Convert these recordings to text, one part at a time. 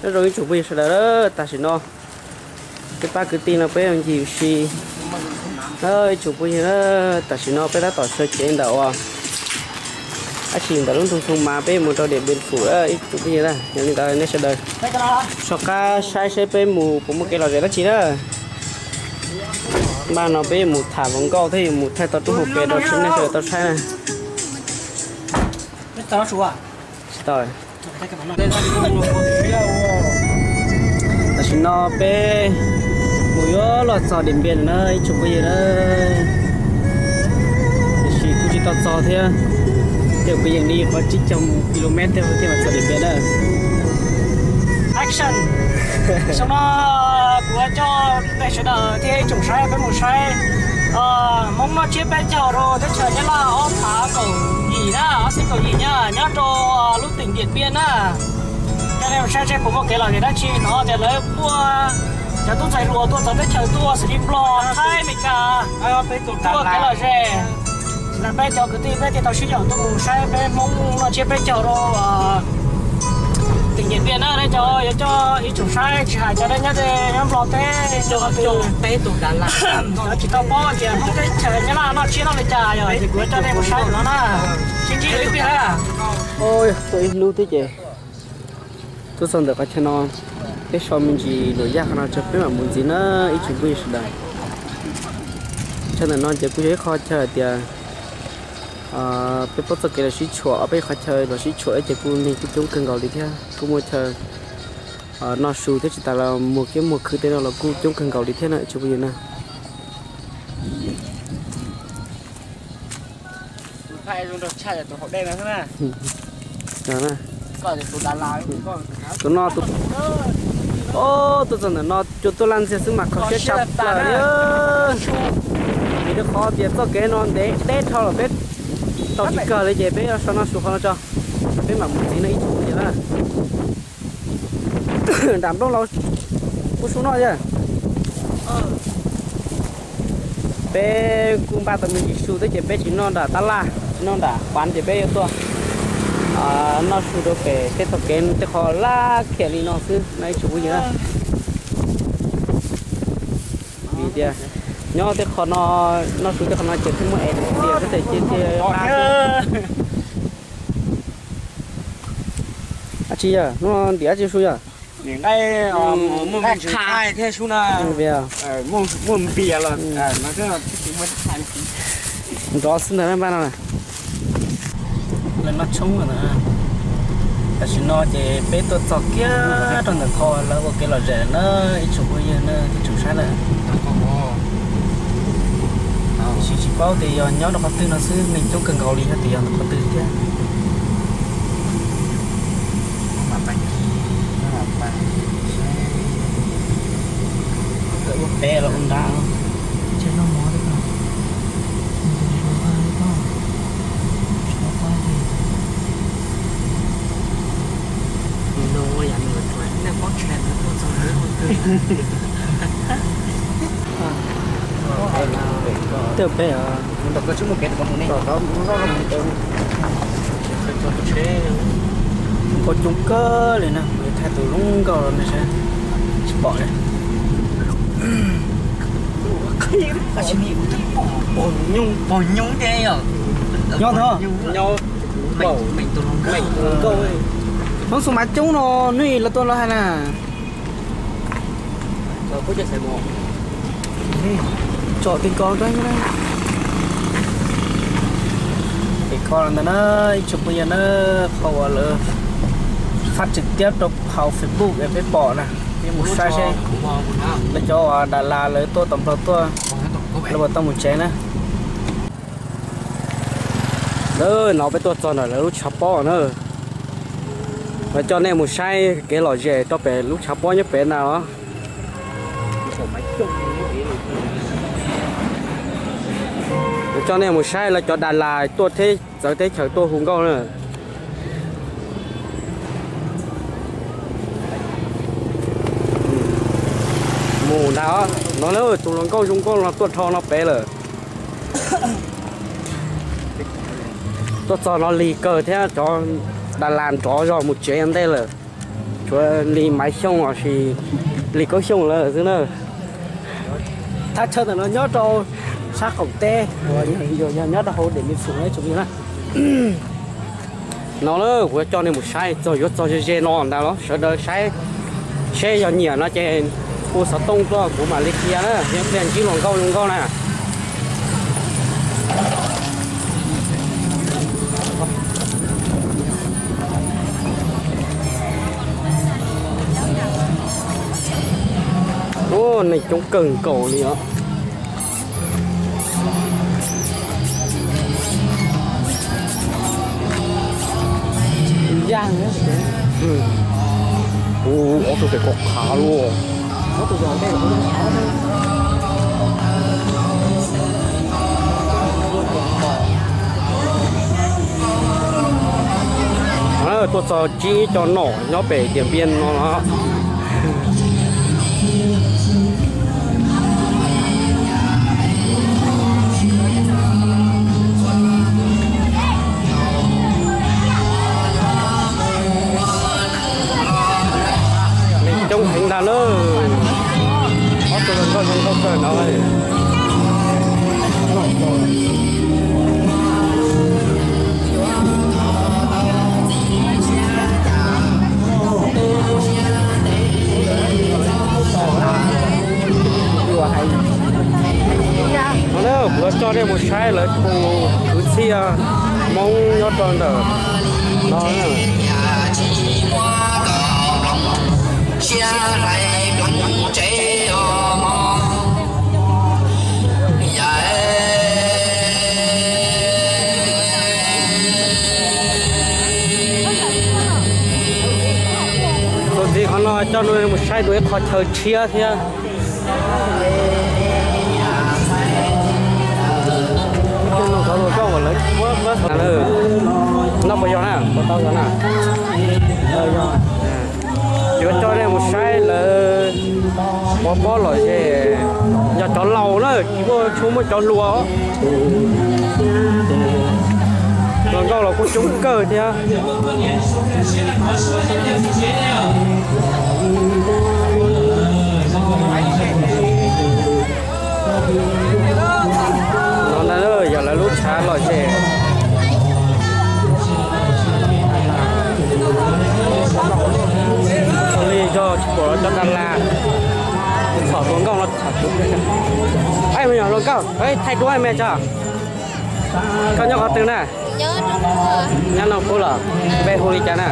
Nyob zoo ib tsoom phooj ywg sawv daws, tam sim no peb pab kwv tij no peb ncig ua si. Ib tsoom phooj ywg, tam sim no peb tab tom sawv cev ntawm uas dab tsi ntawm lub nroog Thoo Mas peb mus rau Điện Biên Phủ ib tsoom phooj ywg na. Yog li ntawd nej sawv daws soj qab saib seb peb mus puas muaj kev lom zem dab tsi na. Npaj no peb yuav mus tham hluas nkauj thiab yuav mus thaij tau rub hauv pes rau nej sawv daws tau saib na. Tsis tau. Tam sim no peb mus yuav luag txog Điện Biên na ib tsoom phooj ywg na. Tiam sis kuj tsis tau txog thiab, ces kuv yeej li qhov tsib caug kilomet thiab thiaj mam txog Điện Biên na. Action. Xyoo no kuv coj nej sawv daws thiab ib tsoom saib peb mus saib Hmoob noj tsiab peb caug rau teb chaws Nyab Laj ob phav kaum yim na, ob txhiab kaum yim na, nyob rau lub tỉnh Điện Biên na. Coj nej mus saib seb puas muaj kev lom zem dab tsi no tias lawv muaj cov tub ntxhais hluas tuaj txawv teb chaws tuaj xws li Nplog, Thaib, Amelikas tuaj kev lom zem. Tam sim no peb cov kwv tij peb thiaj tau sib yaum tuaj mus saib peb Hmoob noj tsiab peb caug rau tỉnh Điện Biên na. Nej cov yuav coj ib tsoom saib tsis hais cov nyob nyob Nplog teb, lawv tsis tau paub tias Hmoob teb chaws Nyab Laj noj tsiab noj li cas yog ces kuv coj nej mus saib no na. Sib ntsib lwm tiag. Tuaj ib hnub thiab ces tuaj txog ntawm qhov chaw no, peb so me ntsis luam yaj qhov no tso peb mam mus ntxiv na ib tsoom phooj ywg sawv daws. Chaw ntawm no ces kuj yog ib qho chaw hais tias peb paub txoj kev los sib tshuam, peb qhov chaw los sib tshuam ces kuj neeg kuj coob kawg nkaus li thiab kuj muaj chaw noj su thiab tsis tas los muag kiab muag khw tej no los kuj coob kawg nkaus li thiab na ib tsoom phooj ywg na. Tus no, tuaj txog ntawm no cua tuaj laj ntxiag xwb mas kho siab tshaj plaws li. Vim rau qhov tias txoj kev no ntev deb dhau los peb tau tsis kawg li ces peb yuav so noj su qhov no tso, peb mam mus ntxiv no ib tsoom phooj ywg na. Nram nplooj laus kuj su noj thiab. Peb kuj npaj tau me ntsis su thiab ces peb tsis noj nram tab laj tsis noj nram quán ces peb yuav tuaj noj su rau pem tej tog kev tej qho laj khiam li no xwb no ib tsoom phooj ywg. Vim tias nyob tej qho no, noj su tej qho no ces twb muaj es tias xwb ces cia cia qab xwb. Dab tsi yog hnub no ntim dab tsi su yog? Nqaij, muaj nqaij thiab su na. Muaj npias los nrov xwb ntag npaj no. Lawv noj tshoob lawm na. Tam sim no ces peb tuaj txog kiag rau ntawm qhov lawv ua kev lom zem na ib tsoom phooj ywg na thiab tsoom saib na. Tiam sis tsis paub tias yog nyob rau qhov twg no xwb, neeg coob kawg nkaus li hab tias yog ntawm qhov twg thiab. Ua pem los ua nrad. Tej pem os. Nkauj coob kawg li na, kuv yuav thaij tus zoo nkauj rau nej saib, tsis pom li. Nyob ntawd. Hmoob Xoo Mas coob no, hnub ib lawv tuaj lawv hais na. Tsom ti ko, ti ko ntawd na, ib tsoom phooj ywg na, qhov uas lawv fab tswm tiab rau hauv Facebook es peb pom na, peb mus saib seb lawv cov uas Đà Lạt lawv tuaj tom Nplog tuaj, lawv puas tau mus tsev na. Lawv no peb tuaj txog ntawm lawv lub tshav pob na. Lawv coj nej mus saib kev lom zem rau pem lub tshav pob nyob pem ntag los. Lawv coj nej mus saib lawv cov Đà Lạt tuaj txawv teb chaws tuaj hu nkauj na. Mus ntag, no na tus hluas nkauj zoo nkauj no tuaj dhau no pem lawm. Tuaj txog no lig kawg thiab cov Đà Lạt nrov zog mus tsev ntej lawm. Li Maiv Xyooj los sis Li Kaub Xyooj lawm xwb na. Thaj chaw ntawm no nyob rau sab qaum teb uas yog nyob rau hauv Dej Mej Xum tsoom phooj ywg na. No na kuv yuav coj nej mus saib txog, yuav txog ze ze no ntag los sawv daws saib seb yog nyiam no ces hu xov tooj tuaj kuv mam li qhia na, yog pliag ntsib hluas nkauj zoo nkauj na. Ua neeg coob kawg nkaus li os. Ua ob tug tes kom qhav luaj. Tuaj txog tsib cov nom nyob pem Tiam Npiaj no los. Neeg coob heev ntag na. Ob tug hluas nkauj zoo nkauj kawg no. Kuv yuav coj nej mus saib lawv tus kwv txhiaj Hmoob nyob rau ntawm no. Txuas ntxiv qhov no coj nej mus saib dua ib qho chaw tshiab thiab. No puas yog na, puas tau yog na? Yuav coj nej mus saib lawv mov pob lom zem, yog cov laus na, tsis muaj, tsis muaj cov hluas. Hluas nkauj los kuj coob kawg thiab. No ntag yog lawv lub tshav lom zem. Li yog tsis pom cov da las, txhom hluas nkauj no. Hluas nkauj, thaij duab me tso. Koj nyob qhov twg na? Nyob Naj Pub los? Npe hu li cas na?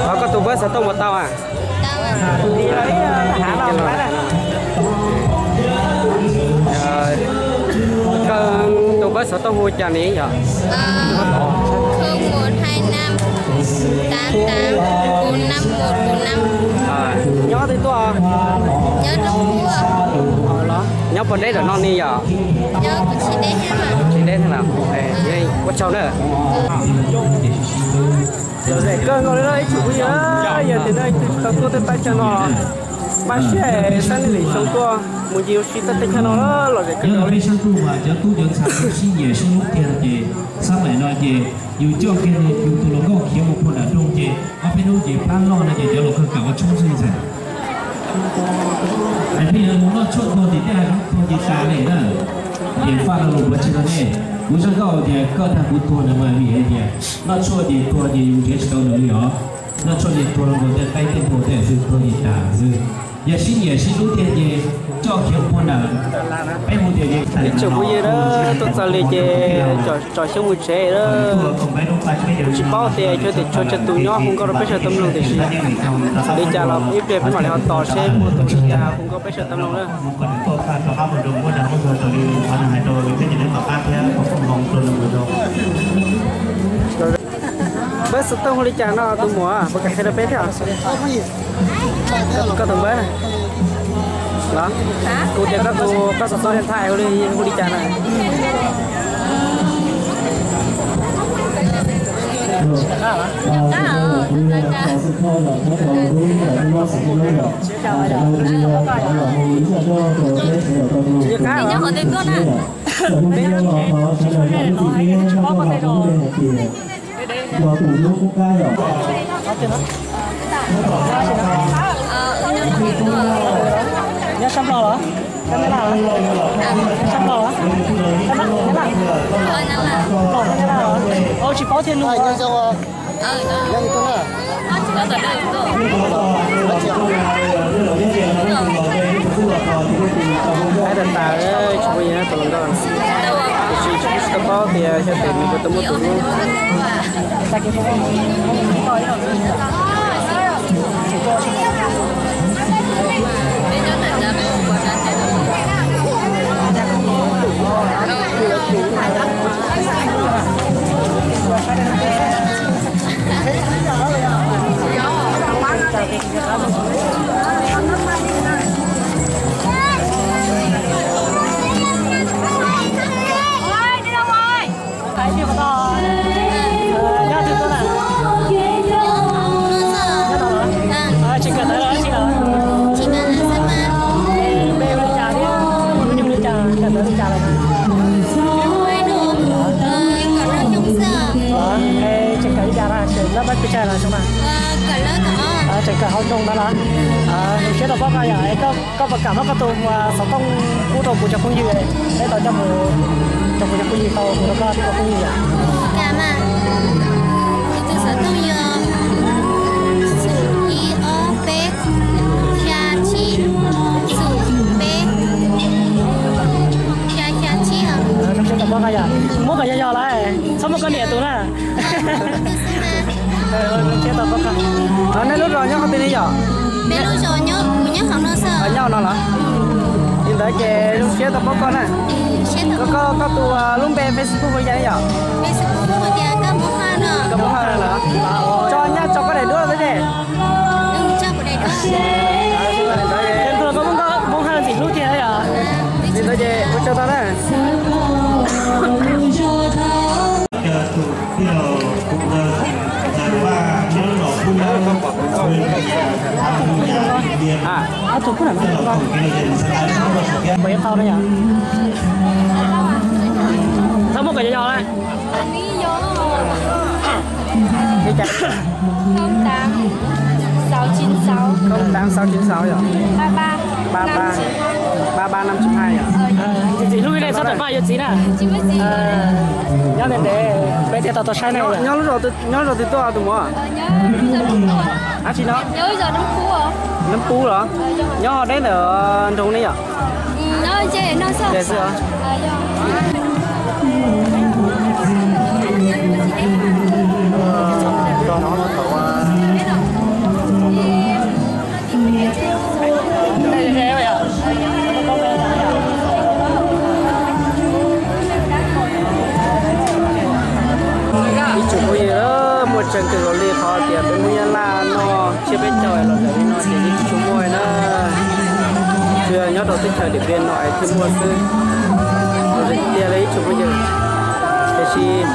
Koj tus npawb xov tooj puas tau a? Koj tus npawb xov tooj hu cas ni yom? Nyob twg tuaj? Nyob puag deb ram no ni yom? Tsis deb thiab los? Ua tsaug na. Lom zem kawg nkaus li ib tsoom phooj ywg, yog tias nej tau tuaj tej teb chaws no, npaj siab xab ni lim xyoo tuaj mus ncig ua si tej teb chaws no lom zem kawg nkaus li. Cov tub cov ntxhais sib nyiam sib hlub tiag ces xab maim no ces yus coj kiag yus tus hluas nkauj khiav mus puag nram nroog ces ob peb hnub ces pab loj no ces cov hluas nkauj kam ua tshoob xwb ntxhais. Hais pheej yog mus noj tshuaj tuag tim tej hav zoov tuag ces tas li na. Ces faj lo lus puav tsis rau nej. Kuv zaj nkauj tias koj tag kuv tuag ntawd mas vim hais tias noj tshuaj ces tuag ces yus nrhiav tsis tau nws li os. Noj tshuaj ces tuag nkaus tej qaib tej npua tej xwb tuag ces tas xwb. Yog sib nyiam sib hlub tiag ces coj khiav puag nram peb hu tias ib tsoom phooj ywg na, tuaj txog li ces tsom xyoob mus tsev. Kuv tsis paub tias tsuas tim tshuav tsawg tus nyob hu nkauj rau peb sawv daws tau mloog tiam sis li cas los ib pliag peb mam li ho tos seb muaj tus li cas hu nkauj peb sawv daws tau mloog na. Npawb xov tooj hu li cas no tus muam, puas kam qhia rau peb thiab? Koj tus npawb na. Los, kuv tias koj tus, koj xov tooj li ntawd hu li, hu li cas na? Tsis nco qab os. Peb no ces tsis paub qhov twg rau. Nyob sab Nplog los? Sab Nplog los? Nyob Nplog los? Nplog Nyab Laj los? Tsis paub thiab nug. Hais tas tas tsis muaj yam tus hluas nkauj, tiam sis tsis tau paub tias xyov tes nws puas tau muaj tus hlub. Tseem kawm ntawv los dab tsi lawm? Npe hu li cas thiab hnub nyoog li cas, kawm ntawv li cas lawm? Es tseem kawm li cas na, tseem lab peb pes tsawg los xyoo na? Tseem kawm hauv nroog no los? Zoo siab tau paub koj yom, es koj puas kam muab koj tus xov tooj pub rau kuv cov phooj ywg, peb tau coj mus rau kuv cov phooj ywg tau mus rau koj cov phooj ywg yom? Kuv tus xov tooj yog xum ib ob peb xya tsib xum peb xya xya tsib os. Zoo siab tau paub koj yom, muab kom yog yog lawm, txhob muab koj niam tus na. Zoo siab tau paub koj. Nej lub zos nyob qhov twg ne yom? Peb lub zos nyob, kuv nyob hauv no xwb. Nyob hauv no los? Li ntawd ces zoo siab tau paub koj na. Koj, koj tus lub npe Facebook hu li cas ne yom? Facebook hu tias Nkauj Hmoob Hawj no. Nkauj Hmoob Hawj no los? Tso nyab tso koj daim duab xwb ces. Nkauj Hmoob Hawj ntxim hlub tiag yom. Li ntawd ces ua tsaug tau na. Txhob muab kom yog yog na. Li cas? Không tám sáu chín sáu. Không tám sáu chín sáu yom? Ba ba. Ba ba. Ba ba năm chín hai yom? Txiv hlub li nej txhob rawm vaj yuav txiv na. Nyob ntev ntev peb thiaj tau tau saib nej. Nyob lub zos twg, nyob zos twg tuaj tus muam? Dab tsi no? Nab Pub los? Nyob deb ntawm nroog ne yom? Ces xwb. Ib tsoom phooj ywg, muaj tseeb kawg nkaus li qhov tias peb Hmoob Nyab Laj noj tsiab peb caug los ntawm li no ces yeej tsis tshua muaj na. Tsuas yog nyob rau teb chaws Điện Biên no es thiaj muaj xwb. Tiag li ib tsoom phooj ywg, tiam sis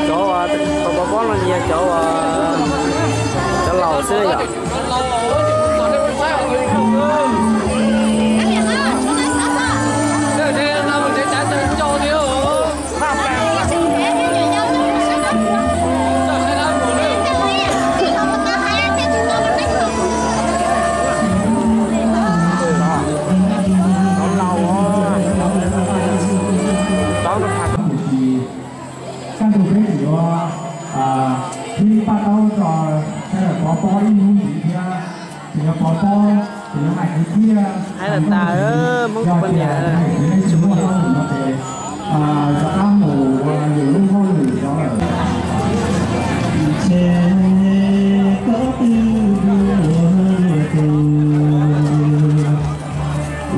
cov uas pov pob no yog cov uas cov laus xwb yom. Kaj ntug peb tseem yuav hlib paj taub tso sawv daws pov pob ib hnub ntxiv thiab, tseem yuav pov pob, tseem yuav hais kwv txhiaj. Hais tas tas, Hmoob tsis poj niam, tsis muaj hauj lwm no ces rov qab mus ua yus lub hauj lwm no lawm. Ntshe koj twb ua tus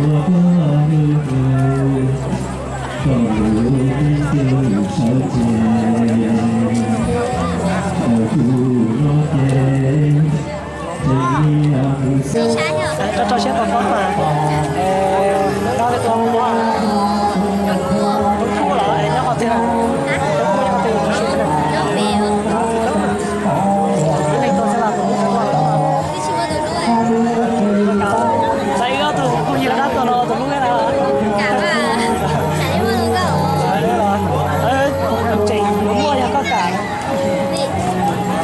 ua koj lub tus, kom lub neej twb sawv tseg, thaum twg no ces Tso tso siab tau pob mas. Nyob li tus, tus pub los nyob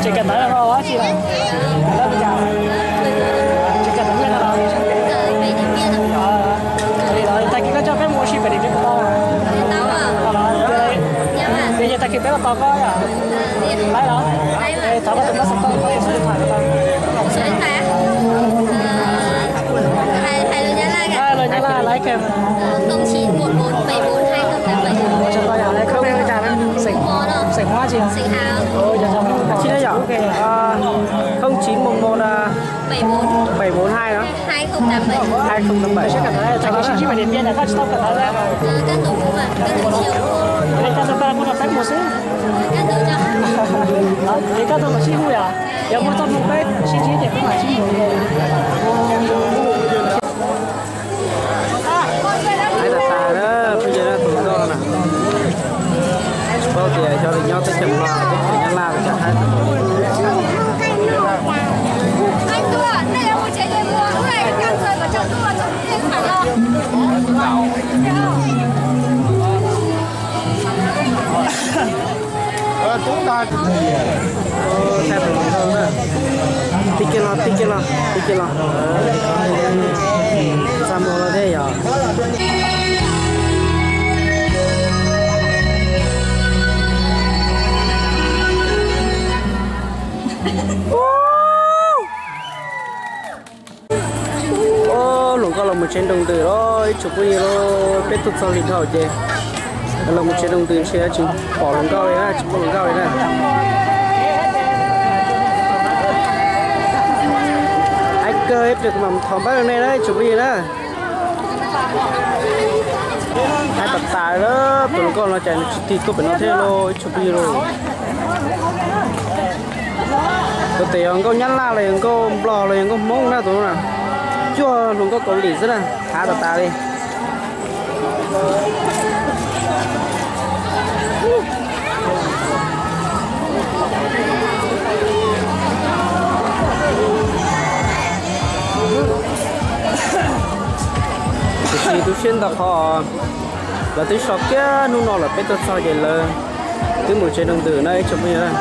Tsis kawm ntawv los dab tsi los? Kawm ntawv li cas? Tsis kawm ntawv mej no los? Li los tag kis koj coj peb mus ua si pem Điện Biên Phủ tau? Ces tag kis peb los tos koj yom? Laib los? Thov koj tus mab xov tooj, koj tus số điện thoại tau. Lus Nyab Laj, lus Nyab Laj laib kawg. Xeem Hmoob tsi? Không chín một một, bảy bốn hai đó. Hai không tám bảy. Tag kis sib ntsib pem Điện Biên, koj tsis tau kawm ntawv. Koj tau kawm ntawv kuv los peb mus xwb. Ces koj tau los sib hu yom? Yog muaj txoj hmoo peb sib ntsib ces peb mam sib hu. Haib tas tas na, phooj ywg na, tus hluas nkauj no na. Tsis paub tias xyov nws nyob teb chaws Nplog, teb chaws Nyab Laj los cas haib. Tib kiag los, tib kiag los, tib kiag los. Xa mus los thiab yom. Hluas nkauj los mus tsev nroo ntws los ib tsoom phooj ywg, peb tuaj txog li dhau ces los mus tsev nroo ntws ntshe tsis pom hluas nkauj li na, tsis pom hluas nkauj li na. Haib kawg, ib pliag kuv mam thov npawb rau nej na ib tsoom phooj ywg na. Haib tas tas lawm, tus hluas nkauj no cas nws tsis tig tuaj pem no thiab lauj ib tsoom phooj ywg lauj. Tus tes yog nkauj Nyab Laj los yog nkauj Nplog los yog nkauj Hmoob na tus no na. Cuag hluas nkauj Kaus Lim xwb na, haib tas tas li. Tiam sis tu siab ntau qhov lawv twb so kiag hnub no lawm, peb tuaj txog ces lawv twb mus tsev nroo ntws na ib tsoom phooj ywg.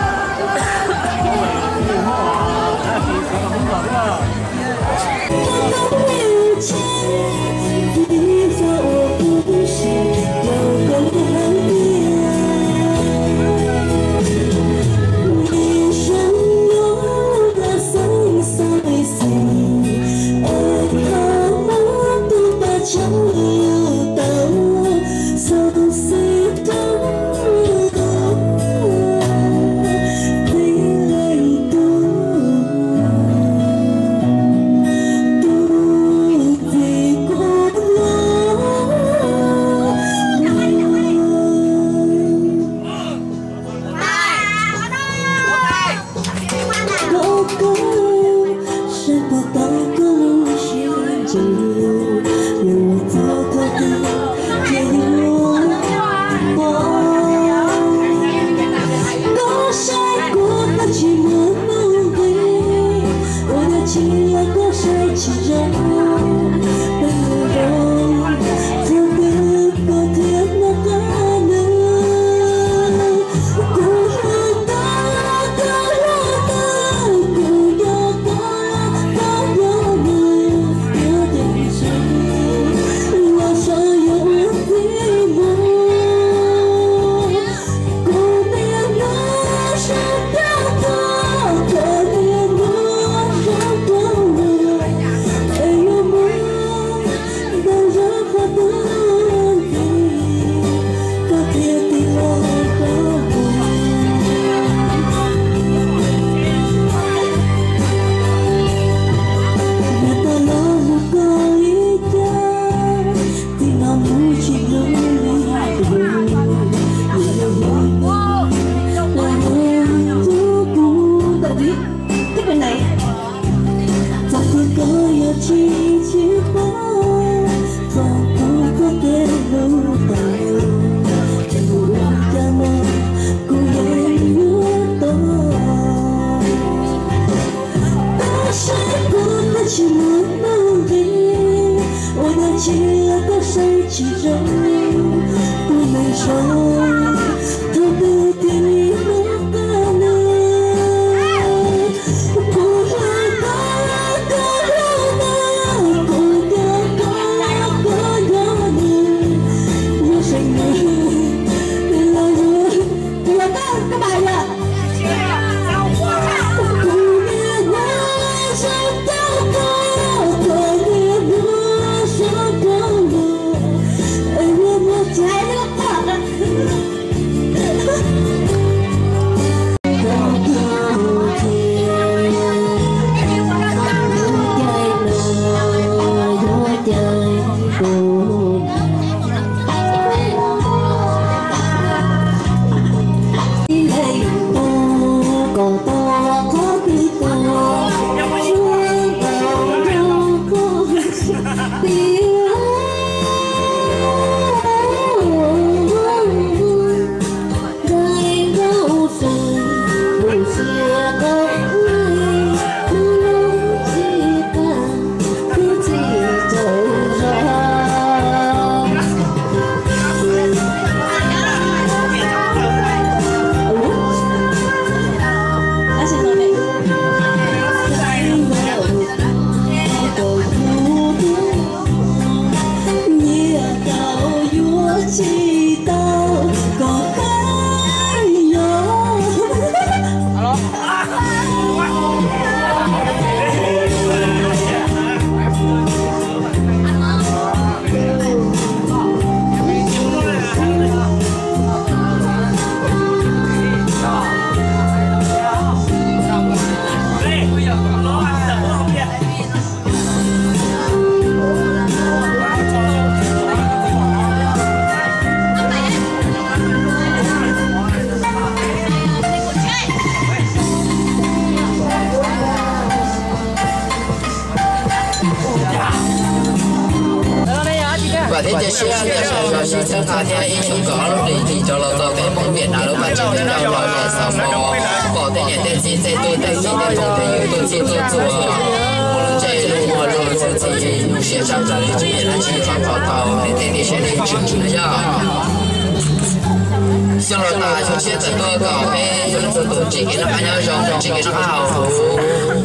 Ib ce siab tias sawv daws sib txhawb nqa thiab ib xyoos kom ob lub hlis ris rov los txog peb Hmoob Viaj Nam lub vaj tse teb chaws los mus xaus mos, pom tej niam tej txiv tej tub tej kiv tej phooj tej ywg tuaj txhij tuaj txhua, mus lub ntsej lub muag lub txhua txhua yus siab sab plaws li tsis nyiam dab tsi los thov tau tej tej siab li tshwm na yog. Xyoo los tas xyoo tshiab tawm tuaj kom peb txhua leej txhua tus tsim kev noj qab nyob zoo, tsim kev noj qab haus huv,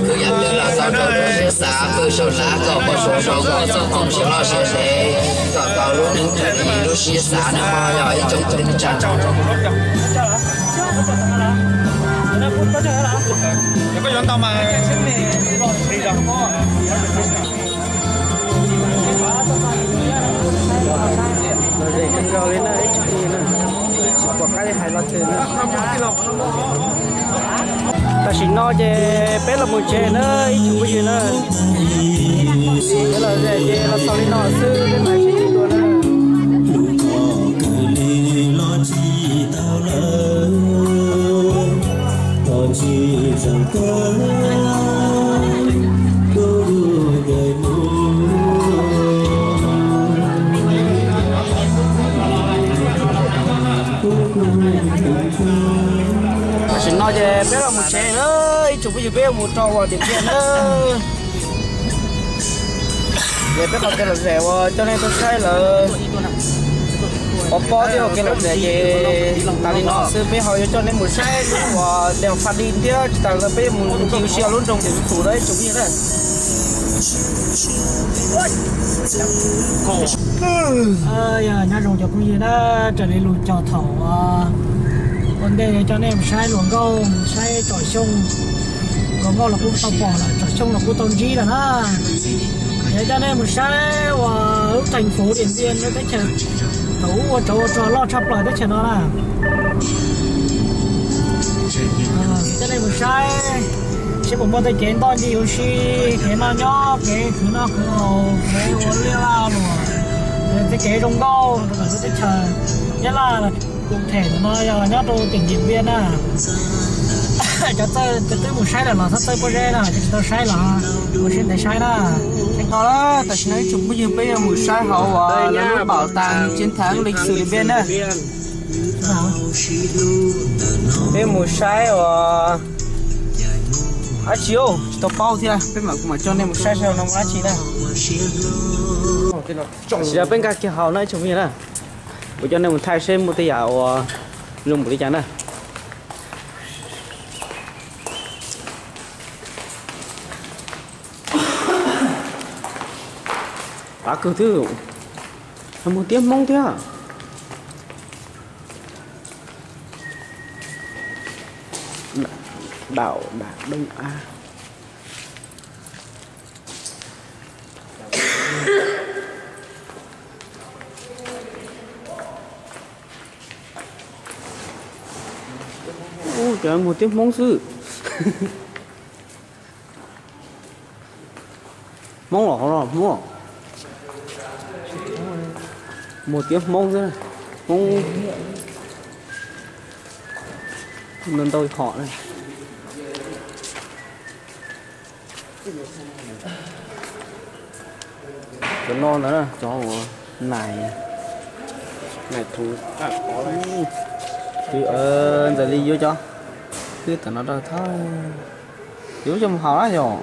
khwv yam twg los tau rau lub siab xav, pw saum lav kom pom suav zos kom txoj hmoo siav loj siav deb, kom tau lub neej raws li lub siab xav na ho yog ib tsoom kwv tij neej tsa. Los ze kawg nkaus li na ib tsoom phooj ywg na, tsis pom qab li hais los twg na. Tam sim no ces peb los mus tsev na ib tsoom phooj ywg na. Peb los ze ces los xaus li no xwb, peb mam sib ntsib dua na. Tam sim no ces peb los mus tsev na, ib tsoom phooj ywg, peb yuav mus rau Huam Diam Npiaj na. Ces peb qhov kev lom zem uas coj nej tuaj saib lawm, ua pob thiab ua kev lom zem ces tas li no xwb, peb ho yuav coj nej mus saib lub uas Dej Pha Di thiab tsis tas li ntawd peb yuav mus ncig ua si lub nroog Diam Txum na ib tsoom phooj ywg na. Yog nyob zoo cov phooj ywg na, raws li lus cog thaum ua ntej yuav coj nej mus saib hluas nkauj, mus saib tsom xyoo. Hluas nkauj los kuj tau pom lawm, tsom xyoo los kuj tau ntsib lawm na. Yuav coj nej mus saib uas lub theej fuv Diam Npiaj no teb chaws thaum ub ua tsov ua rog loj tshaj plaws teb chaws no na. Coj nej mus saib seb puas muaj tej kev ntoj ncig ua si, kev noj nyob, kev khwv noj khwv haus, kev ua liaj laj luam, tej kev zoo nkauj rau lub teb chaws Nyab Laj. Kuv them ntawm no yog nyob rau tim Diam Npiaj na. Cov txawj, cov twb mus saib lawm los txhob txawj pob zeb na, cov tsis tau saib los ua siab ntev saib na. Tseem tau, tam sim no ib tsoom phooj ywg peb yuav mus saib hauv uas lub bảo tàng chiến thắng lịch sử Điện Biên na. Peb mus saib uas dab tsi, tsis tau paub thiab, peb mam, kuv mam coj nej mus saib saib no muaj dab tsi na. Tam sim no peb nkag kiag hauv no ib tsoom phooj ywg na. Kuv coj nej mus thaij seb muaj tej yam uas zoo npaum li cas na. Qab kawg twb, muag tiab Hmoob thiab. Đảo Đà Đông A. Ub, cov muag tiab Hmoob xwb. Hmoob los hauv no Hmoob. Muag tiab Hmoob xwb, Hmoob ntau ntau hom na. Cov no ntawd cov uas nais, nais thuv, ntxawm li yuav cov twb tam no rau thawj, yuav coj mus haus na yom.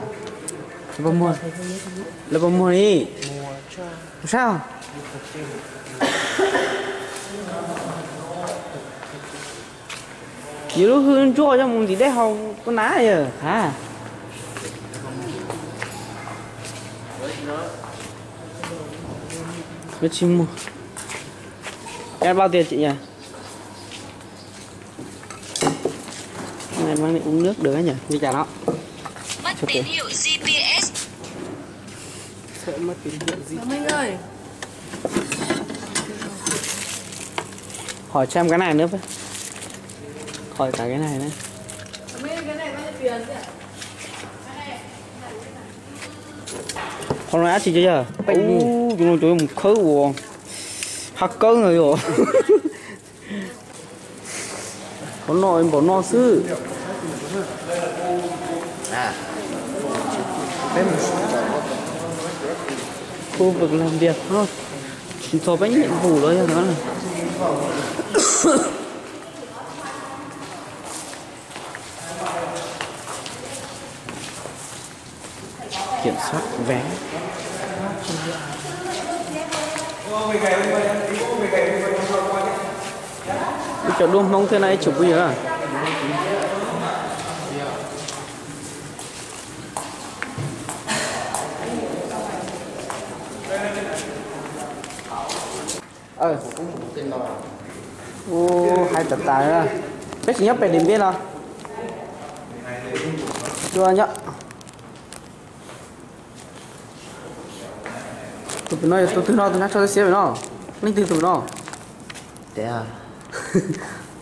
Lawv puas muag li? Mus saib. Yus lub hwj ntsuag coj mus ntim dej haus kuv na yawg ha. Tsis muag. Cab plaub tiag tsis yog. Này mang đi uống nước được nhỉ? Như chả nó. Hỏi xem cái này nữa với. Hỏi cả cái này nữa. Qhov no dab tsi cov yawg? Ub, cov no cov yog mus khawb ua hab kawb no yom. Qhov no npaum no xwb. Khu vực làm việc no. Tsis txog peb nhiệm vụ los yog no. Kiểm soát vé. Ib co duab Hmoob thiab na ib tsoom phooj ywg na. Ua, hais tas tas, peb tsis nyob pem Điện Biên los? Tsis nyob. Tus pem no yog tus twg no, tus nab tso xiab pem no? Leej twg tus pem no?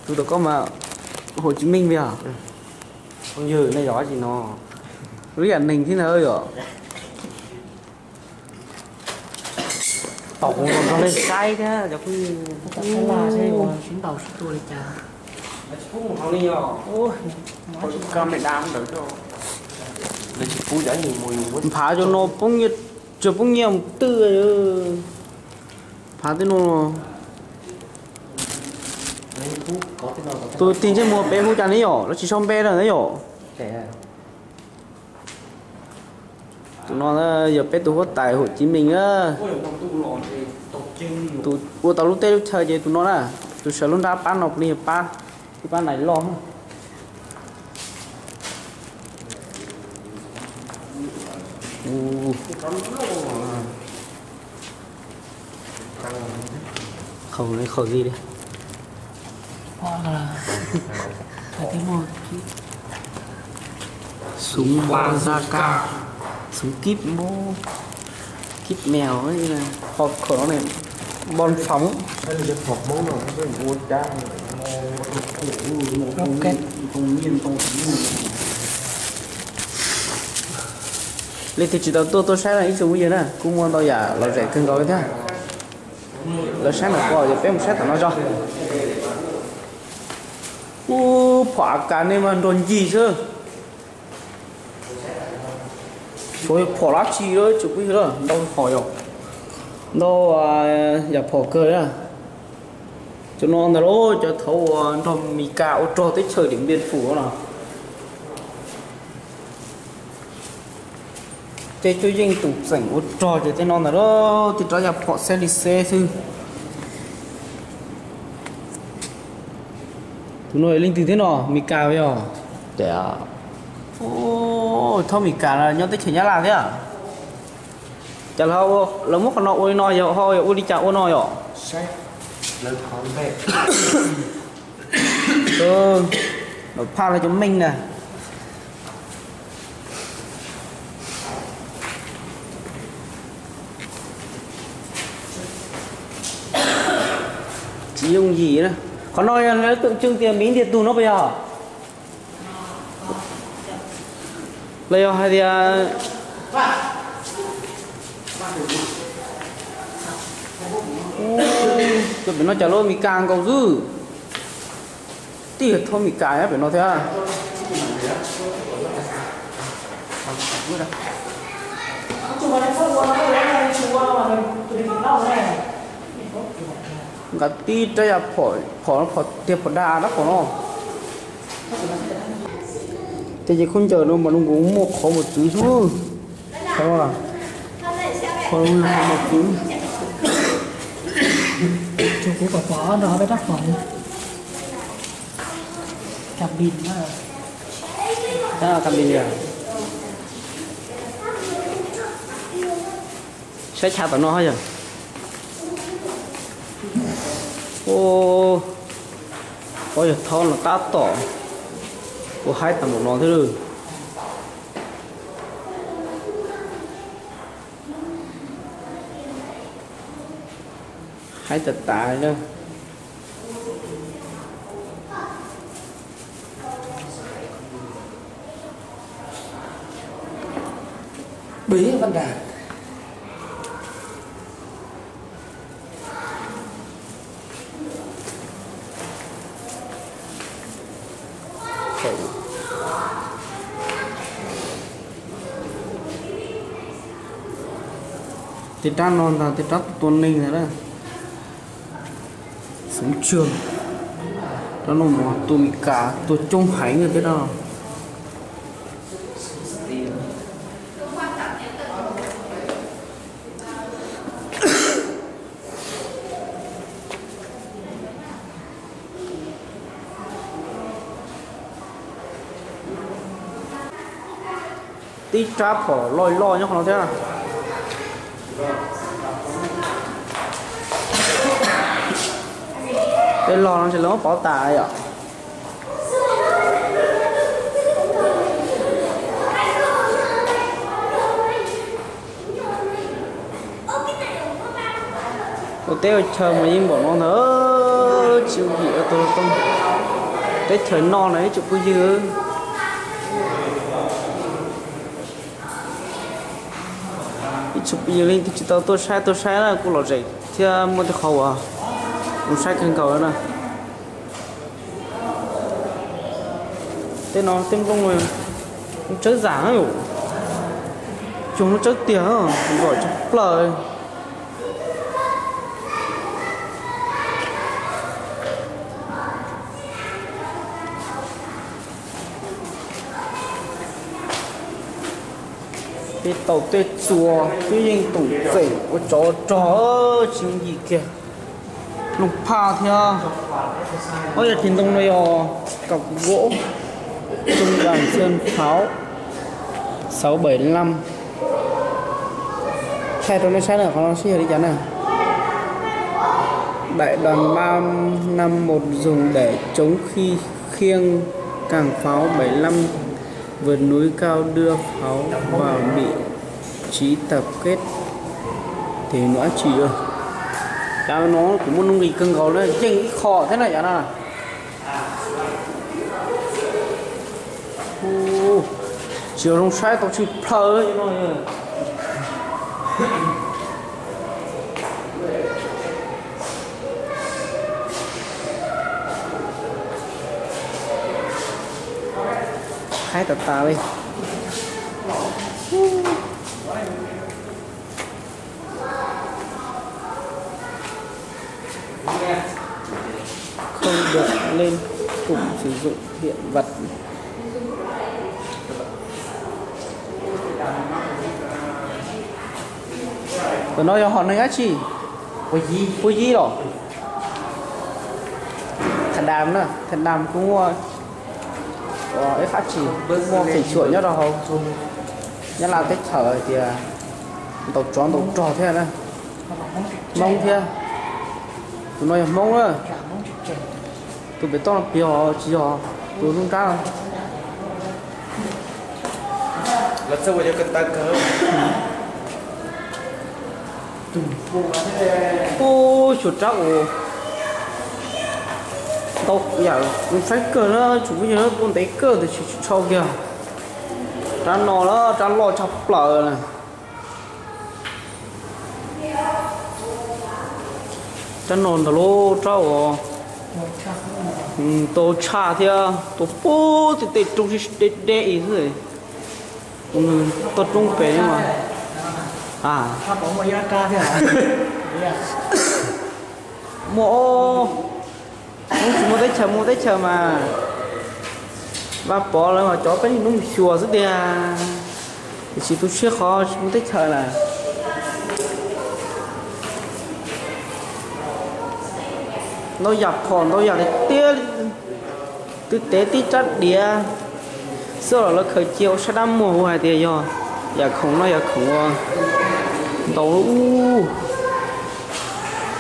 Tus tom koj mas Hồ Chí Minh li os. Phooj ywg, nej yog dab tsi no? Lub yam neeg thiab ntag yom. Tau kuv nrog nej saib thiab cov phooj ywg. Sib ntaus sib tua li cas. Phav cov no poob nyiaj, tsuas poob nyiaj mus twj. Phav tej no, tus tig ntsej muag peb hu cas ne yom, lawv tsis sau npe lawm ne yom. Tus no yog peb tus huab tais Hồ Chí Minh na. Tus ua tau lub teb lub chaw ces tus no na, tus sawv lub nrab pab no puav leej yog pab, ib pab nais loj. Qhov li, qhov li. Súng bom da cao, súng kíp, kíp mèo, hộp khẩu này, bom phóng. Leej twg tsis tau tuaj tuaj saib no ib tsoom phooj ywg na, kuj muaj ntau yam lom zem kawg nkaus li thiab. Lawv saib ntawm ko ces peb mus saib tom no tso. Ub, phom AK nej mas nrog ncig xwb. Xyov yog phom dab tsi lawm tsoom phooj ywg, ntau hom yom, ntau yam phom kawg na. Cov no ntag lauj, cov thaud uas nrog Mes Kas ua rog teb chaws Điện Biên Phủ no. Tej cuab yeej tus txeem ua rog ces tej no ntag lauj, tib rab yam phom xeb li xeb xwb. Tus no yog leej twg thiab no, Mes Kas yog? Tias, thob Mes Kas nyob teb chaws Nyab Laj thiab. Cas lawv muab qhov no ua li no, yog ho yog ua li cas ua no yom? Lawv phaj lawv cov meej na. Tsis yooj yim na. Qhov no yog lawv tus tswj tias miv ntiag tug no puas yog? Los yog hais tias, pem no cas lub Mes Kas nkaus xwb. Tib yog thob Mes Kas nyob pem no thiab. Nqa tib rab yam phom, phom tiag phom dag rab phom no. Tej ces khaub ncaws no mas zoo nkaus muaj qhov mos txwv xwb. Qhov no, qhov mos txwv. Kuv pom pom no peb rab phom. Cabin, cabin. Saib chav tom no yog. Ua, yog thob no tab tom, ua haib tag npaum no thiab lawm. Haib tas tas li. Tej rab no ntag, tej rab tua neeg ntag na. Coob tsawg, rau no mus tus Meskas tuaj coob heev thiab no. Tib rab phom loj loj nyob qhov no thiab. Tej log no ces lawv muab pov tas yom. Ua teb ua chaw mas yeej npaum no ntag, tsis ua yim ua tau tau. Teb chaws no na ib tsoom phooj ywg, ib tsoom phooj ywg leej twg tsis tau tuaj saib tuaj saib na kuj lom zem thiab muaj tej qhov uas zoo saib kawg nkaus na. Tej no tej nplooj tsawb zam, cog lub tsawb tiag, nkaum tshaj plaws. Tej taus tej txuas twb yeej toom txem ua tsov ua rog tsis yooj yim kiag. Looj phaj thiab. Ob yam tig ntoo no yog kaum kuv gom, trung đoàn sơn pháo sáu bảy lăm. Thaij rau nej saib na, qhov no sib yog li cas na. Đại đoàn ba năm một dùng để chống khi khiêng cảng pháo bảy lăm vượt núi cao đưa pháo vào vị trí tập kết. Thì nó chỉ, cov no kuv muaj nuj nqis kawg nkaus na, yeej ib qho thiab na cov no. Tsis zoo saib tau tsheej plaws no. Haib tas tas li. Không được lên cụm sử dụng hiện vật. Ntawm no yog hom neeg dab tsi? Pua yib los? Thaj Dam na, Thaj Dam kuj muaj ib qab tsis muaj feem xyuam nyob rau hauv Nyab Laj teb chaws hais tias ntaus tsov ntaus rog thiab na. Hmoob thiab. Tus no yog Hmoob na. Tus pem toj no yog tsis yog tus lub nrab. Ub, xyuas rab uas ntau yam saib kawg na, tsuas muaj yog kuj ntev kawg tiam sis tsis tshau kiag. Rab no na, rab loj tshaj plaws na. Rab no ntag lauj, rab uas tau tshaj thiab tau pub tej tej roob deb deb ib xwb. Toj roob pem mas muaj, tsis muaj teb chaws muaj teb chaws mas. Vaj Pov lawv mas cov peb hnub xyuas xwb tiag, tiam sis tu siab qhov tsis muaj teb chaws lawm. Ntau yam phom ntau yam tiag tiag li. Twb tev tib rab diav xwb los lawv khaws cia ua sab dab muag, kuv hais tias yog yam khoom no yog khoom ua ntau lub.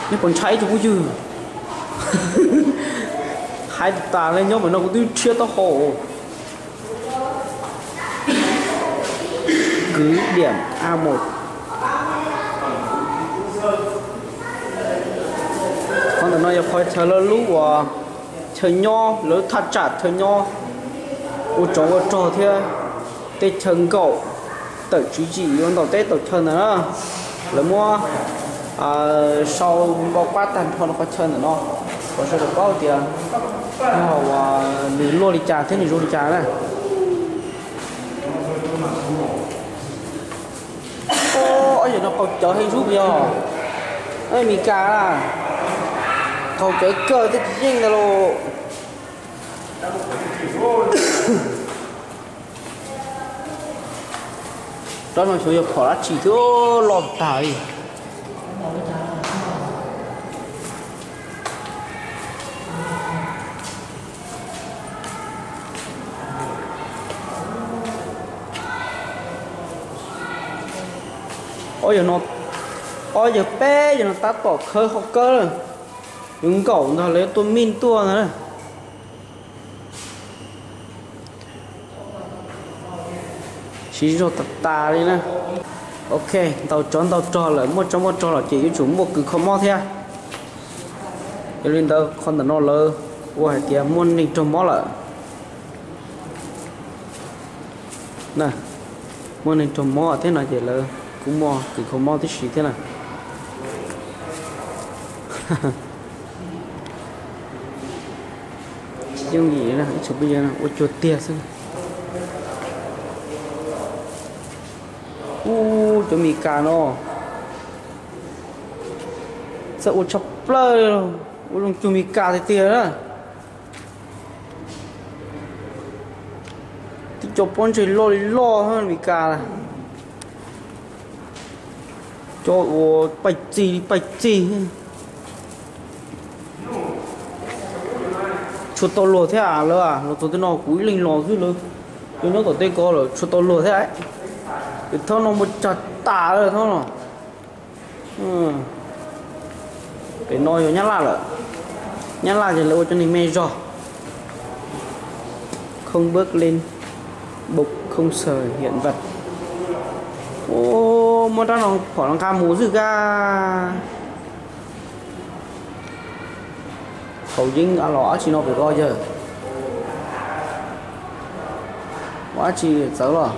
Nej puas ntshai ib tsoom phooj ywg? Hais tas tas li, nyob pem no kuv twb rhiab taub hau. Cứ điểm A một. Qhov ntawm no yog qhov chaw lawv lub uas chaw nyob, lawv thaj tsam chaw nyob ua tsov ua rog thiab tej chaw nkaum tawm tswv yim yuav ntaus teb ntaus chaw ntawd na. Lawv muab sau npau pab tag nrho qhov chaw ntawm no kom sawv daws paub tias yog uas nws luaj li cas thiab nws zoo li cas na. Ob yam no qaug cawv heev zub yog Amelikas na. Thaum cawv kawg thiaj tsis yeej ntag lauj. Rab no xyov yog phom dab tsi thiab, loj tag li. Ob yawg no, ob yawg peb yawg no tab tom khawb qhov kawb lawm. Yuav nkaum ntag, lawv yuav tua mij tuaj ntag na. Siv zog tas tas li na. Ok, ntaus tsov ntaus rog lawm, muaj tsov muaj rog lawm ces yuav tsum muaj kws kho mob thiab. Yog li ntawd qhov ntawm no lawv ua hais tias muaj neeg raug mob lawm. Na, muaj neeg raug mob thiab no ces lawv kuj muaj kws kho mob tib si thiab na. Tsis yooj yim na, ib tsoom phooj ywg, ua cuag tiag xwb. Ub, cov Mes Kas no txawj ua tshaj plaws, ua zoo cuag Mes Kas tiag tiag na. Tib co pob ntseg loj li loj Mes Kas, cov uas paij txig li paij txig. Tshuav tau luag thiab lawm, los txog tej no kuv ib leeg los xwb, lawv nyob tom tej ko lawm tshuav tau luag thiab. Ces thaum no muaj tsag tas lawm thaum no. Pem no yog Nyab Laj lawm. Nyab Laj ces lawv ua cov neeg me zog. Không bước lên bục không sở hiện vật. Ua, muab rab no phom los nqa mus xwb kag. Thaum yeeb los dab tsi no pem ko yawg? Ua dab tsi txawv los?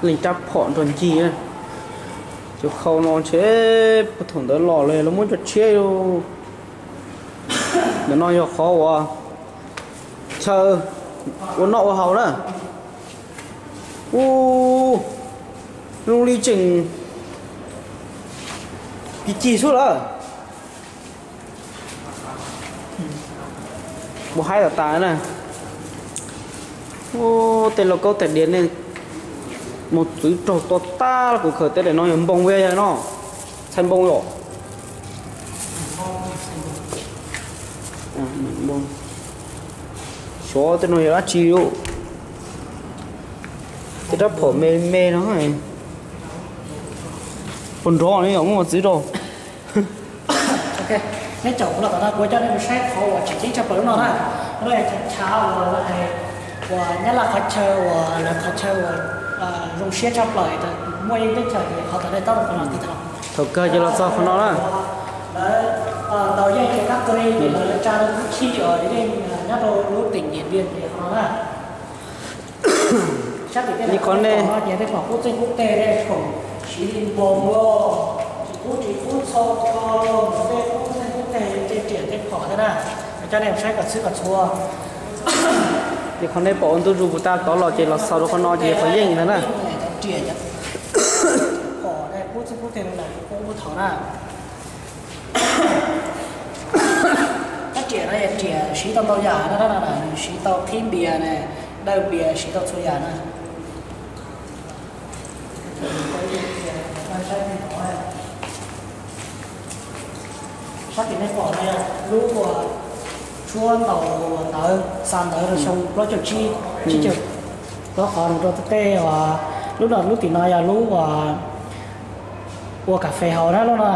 Leej rab phom nrog ncig. Cov khau no ntshe puag thaum ntawd los lawm lawv muab cov tshiab. Ntawm no yog qhov uas chaw ua noj ua haus na. Ub, zoo li tseem cig cig xwb lawm. Mus haib tas tas na. Ub, tej lauj kaub tais diav ne, mus txwv raug to tag, kuv khaws tej daim no yog npoo yog no, txhais npoo yom. Xyov tej no yog dab tsi, tej rab phom me me no. Puas nrov li yom, muab txwv rau. Neb caum kuv los tom no kuv coj nej mus saib qhov uas tseem ceeb tshaj plaws lub no na. Lub no yog chaw uas, uas Nyab Laj qhov chaw uas lawv qhov chaw uas zoo siab tshaj plaws, muaj yeej teb chaws ces qhov tom nej tab tom los tig tau. Thaum kawg ces los txog qhov no na. Lawv ntaus yeej ces kab kri lawv tsa rau kub chij uas yeej nyob rau lub teem Diam Npias ces qhov no na. Sab tim tej li qhov no ces tej pom kub txeeg kub teg, tej khoom siv li npoo, tsis kub tsis kub txho, tej kub txeeg kub teg, tej riam tej phom thiab na. Coj nej saib kom txhwb kom txhua. Ces qhov nej pom ua ntu zus puas tas tod los ces los xaus rau qhov no ces qhov yeej ntag na. Riam, phom, kub txeeg kub teg no kub thaum na. Rab riam no yog riam siv tau ntau yam no, nws siv tau qhib npias ne, dawj npias, siv tau txhua yam na. Sab tim nej pom no lub uas tshuab ntaus ntawv, xa ntawv rau xyoo plaub caug tsib, tsib caug, plaub qhov rau tej uas, lub no lub tim no yog lub uas ua kas fes haus na, lub no,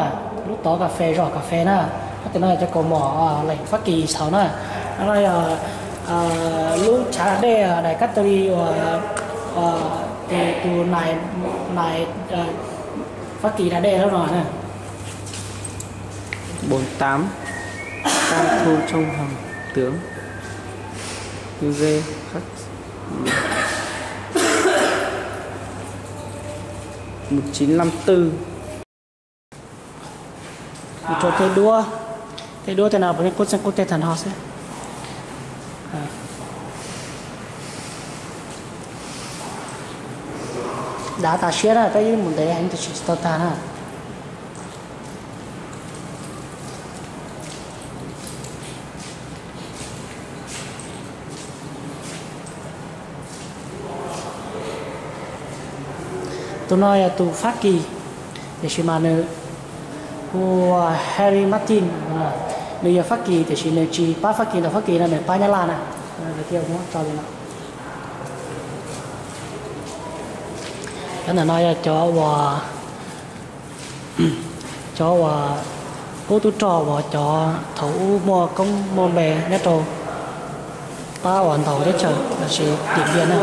lub tov kas fes, zos kas fes na. Sab tim no yog cov kaus mom leem Fab Kis xaus na. No yog lub tshav da dej daim kab tau li uas tus nais, nais Fab Kis da dej lub no na. Bốn tám, Tăng Thu Trong Hồng, tướng Lê Khắc, một chín năm tư. Mus rau tej duab, tej duab tej no puav leej kub txeeg kub teg tag nrho xwb. Dav tas siab na, peb mus ntev heev tiam sis tsis tau tag na. Tus no yog tus Fab Kis, tiam sis mas nws hu ua Harry Martin. Nws yog Fab Kis tiam sis nws tsis pab Fab Kis ntawm Fab Kis no, nws pab Nyab Laj na. Cov ntawm no yog cov uas, cov uas qub tub rog uas cov thaum ub muaj koob muaj npe nyob rau pab uas ntaus teb chaws lossis Điện Biên na.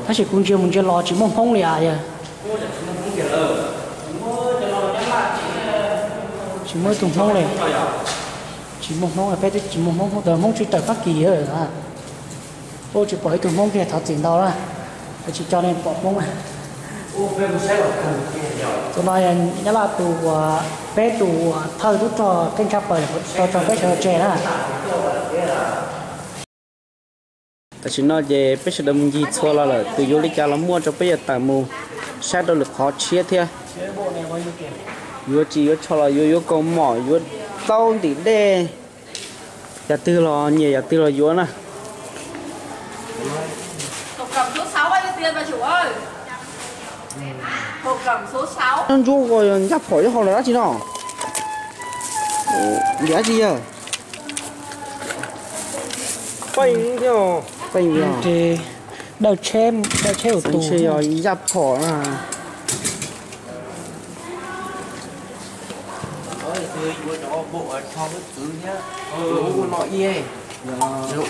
Tab sis kuv ntsia mus ntsia los tsis muaj Hmoob li as yog. Tsis muaj ib tug Hmoob li. Tsis muaj Hmoob, peb twb tsis muaj Hmoob, thaum Hmoob tsis tawm Fab Kis. Ua tsis pom ib tug Hmoob kiag, thov txim ntau na, tsis coj nej pom Hmoob. Tus no yog Nyab Laj tus uas peb tus uas thawj tub rog keej tshaj plaws tau tso peb sawv daws tseg na. Tam sim no ces peb sawv daws mus ncig txhua los lawm, tus yuav li cas los muaj rau peb yuav tawm mus saib rau lwm qhov tshiab thiab. Yuav tsis yuav tsho los yuav, yuav kaus mom, yuav taub ntim dej, yam twg los nyiam yam twg los yuav na. Ntsuab ua ncaj phom nyob hauv los dab tsi no? Ntiav tsi yawg? Peej thiab. Peej yog. Dawb tsheb, dawb tsheb tus yog ncaj phom na.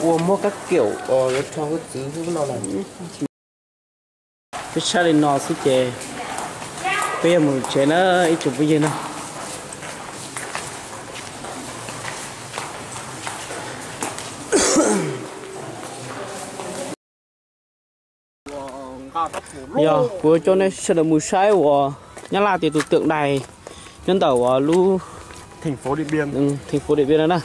Ua muab kab kiaum rho hwj txwv xwb no. Peb saib li no xwb ces peb yuav mus tsev na ib tsoom phooj ywg na. Yog kuv coj nej sawv daws mus saib uas Nyab Laj tias tus tượng đài nyob ntawm uas lub thành phố Điện Biên no na.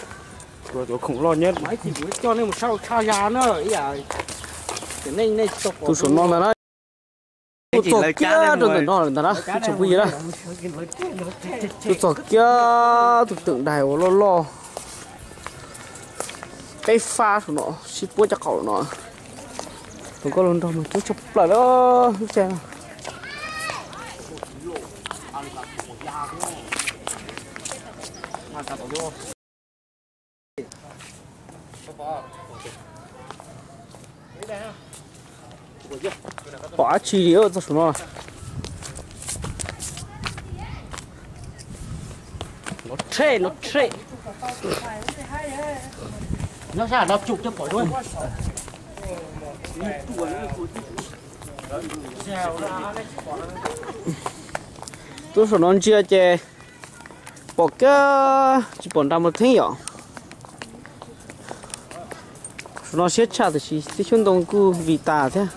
Tus saum no ntag na. Tuaj txog kiag rau ntawm no lawm ntag na, ib tsoom phooj ywg na. Tuaj txog kiag tus tượng đài uas loj loj peb fab saum no sib puab cov qaum no. Tus nkauj hluas nraug mas coob tshaj plaws lub caij no. Pom dab tsi li txog saum no? Tuaj saum no ntsia ces pom kiag tsis pom nra mus theeb yom. Saum no siab tshaj tiam sis tej xyoob ntoo kuj vim tas thiab.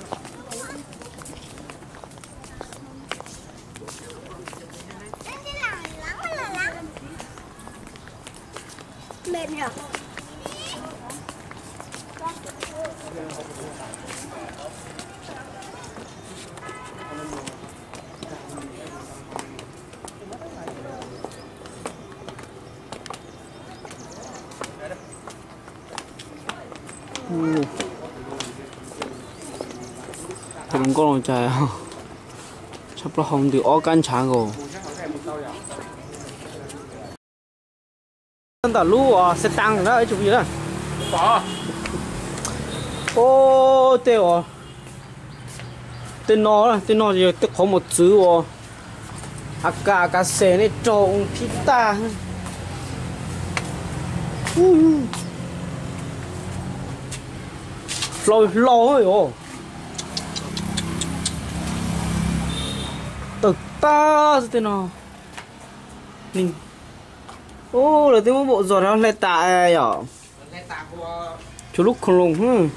Tus hluas nkauj no cas tshaj plaub hau ntws ob kab ntshav nkaus. Ntawm lub uas xe tăng na ib tsoom phooj ywg na. Ub, tej uas, tej no, tej no yog tej qhov mos txwv uas A K, A K C nej raug phib tag. Hlau hlau os. Tawg tag xwb tej no. Ub, lawv twb muab npaum zog rau hle tas yom. Tshuav lub khoom loos.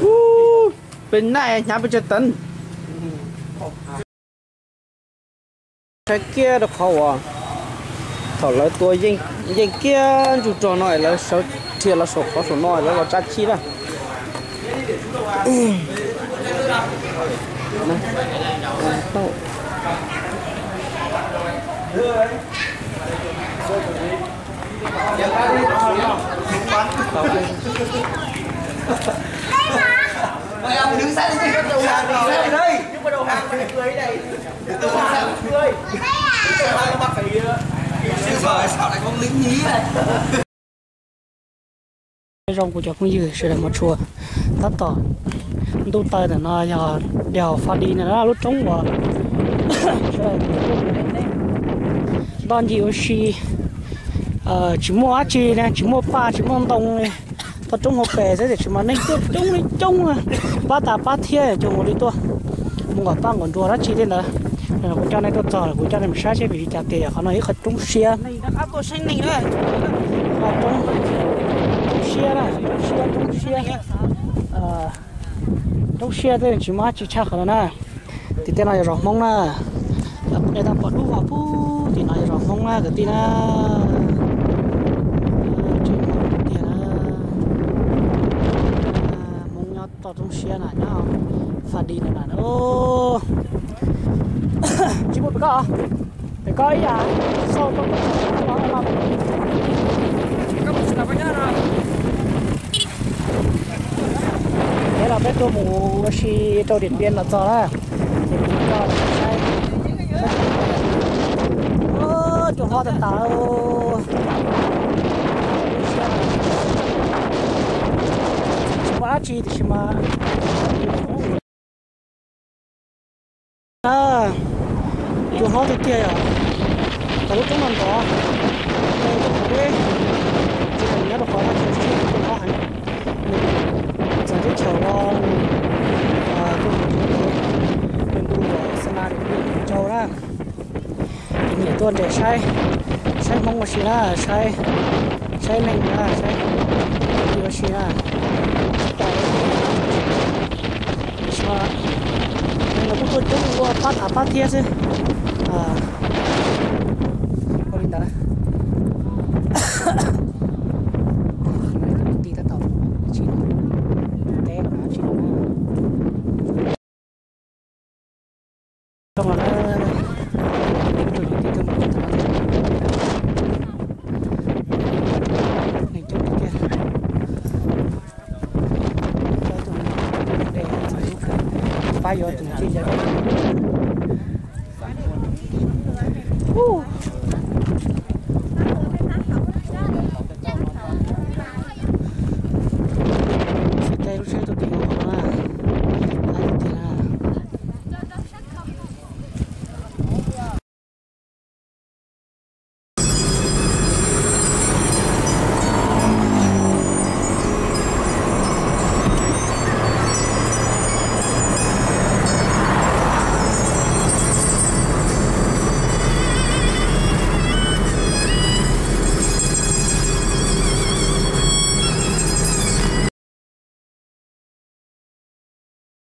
Ub, peb naij hnyav peb tsa teev. Saib kiag rau qhov uas Thaum lawv tua yeej kiag ntsuj rog no es lawv sawv dhia los saum qhov saum no lawv los tsa chij na. Zoo kuv cov phooj ywg sawv daws hmov tshua, tab tom ntuj taw ntawm no yog daus Fa Di na, lub roob uas nto ncig ua si, tsis muaj dab tsi, tsis muaj paj tsis muaj ntoo li. Toj roob hauv pes xwb tiam sis mas neeg tuaj coob li coob, pab tas pab thiab coob ua li tuaj mus nqaum paj nqaum nruas dab tsi tej ntawd. Kuv coj nej tuaj txog lawm kuv coj nej mus saib seb vim li cas tias qhov no ib qhov roob siab, roob siab na, roob siab, roob siab, roob siab tej tsis muaj dab tsi tshaj qhov no na. Tim tej no yog zos Hmoob na, nej tau pom dub vog pub tim no yog zos Hmoob na kwv tij na. Tseem Hmoob tiag na, Hmoob nyob toj roob siab na, nyob Fa Di na. Tsis muaj pem koj, pem koj ib yam, sau tau los. Peb los peb tuaj mus ua si rau Diam Pias los txog na. Ces kuv coj saib, saib, cua hlob tag tas. Tsis muaj dab tsi tiam sis mas cua hlob tiag tiag yom. Tau lub roob no ntov, tau lub roob ntov, tsis nyob rau qhov no tsis cua hlob heev. Nws txawv teb chaws los nws tuaj mus ntu ntu los xa na rau peb Hmoob na. Ces nyiam tuaj nres saib, saib Hmoob ua si na, saib, saib neeg na, saib ua si na. Tiam sis mas neeg los kuj tuaj coob ua pab tas pab thiab xwb. Ua li ntawd, ti tab tom tsis teb los tsis Zoo no na, ib tug niam tij tuaj mus txog no thiab, neeg coob tiag tiag. Pab tus niam tij ntawd txog lub kawg, pab yuav tus niam tij ntawd.